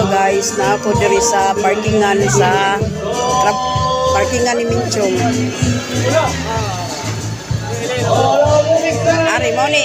Guys, na ako diri sa parkingan sa parkingan ni Minchong. Ari mo ni.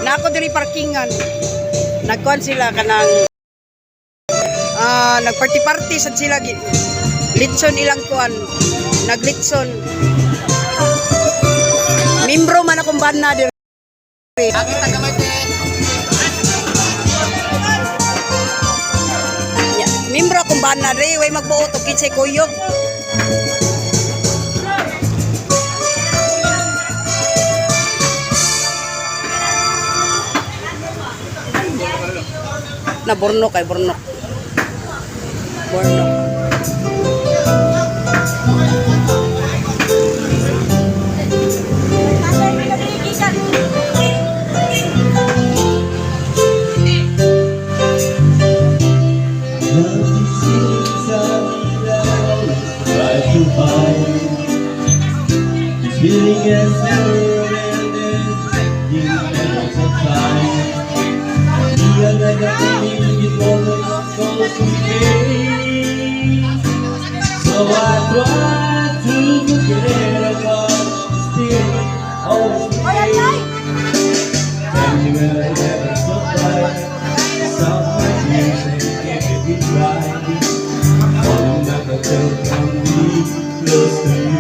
Na ako diri parkingan. Nagkuan sila kanang nagparty-party sad sila litson ilang kuan. Naglitson. Membro man akong banda diri. Ya, membro akong banda diri way magbuot og kinsay kuyog. Na bornok ay bornok. Bornok. Try to hide this feeling has never ended. The hands of time. We are like a feeling it always goes to me. So I try to forget about still always me. Tell me will I ever survive? Stop my tears and give it a try. Falling back until I'm close to you.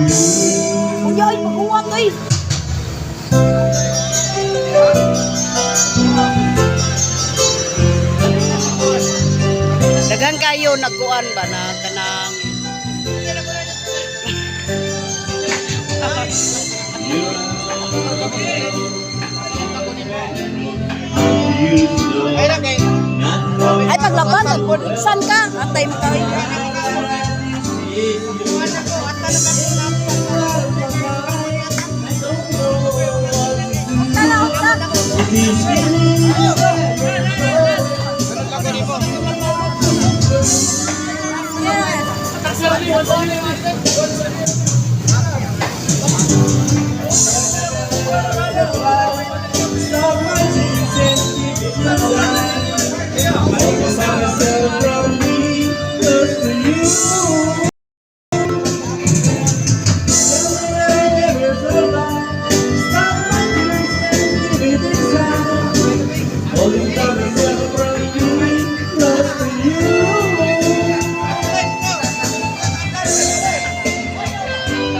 Unya ay paghuwat ay. Daghang kayo nagkuan ba na kanang ay paglaban san ka atay mo kayo.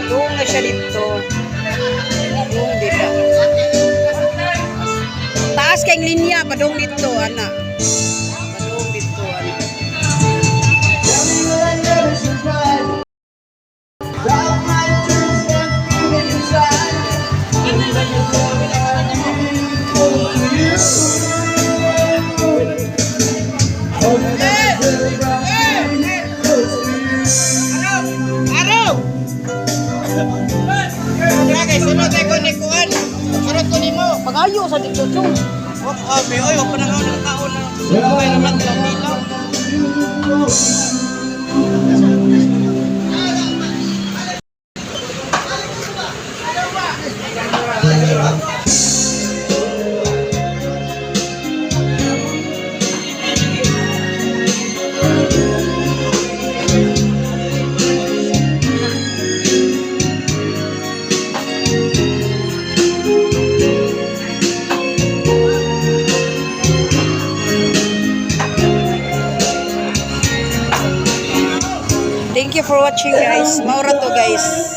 Padung na siya dito. Padung dito. Taas kay linya padung dito ana. Padung dito ana. Araw! Grabe, sunod ko ni Kuan. Sunod ko ni mo. Pagayo sa dito chong. Oh, may oy, wag pa na ng kaon na. Okay naman tilaw tilaw. Thank you for watching, guys. Maura to, guys.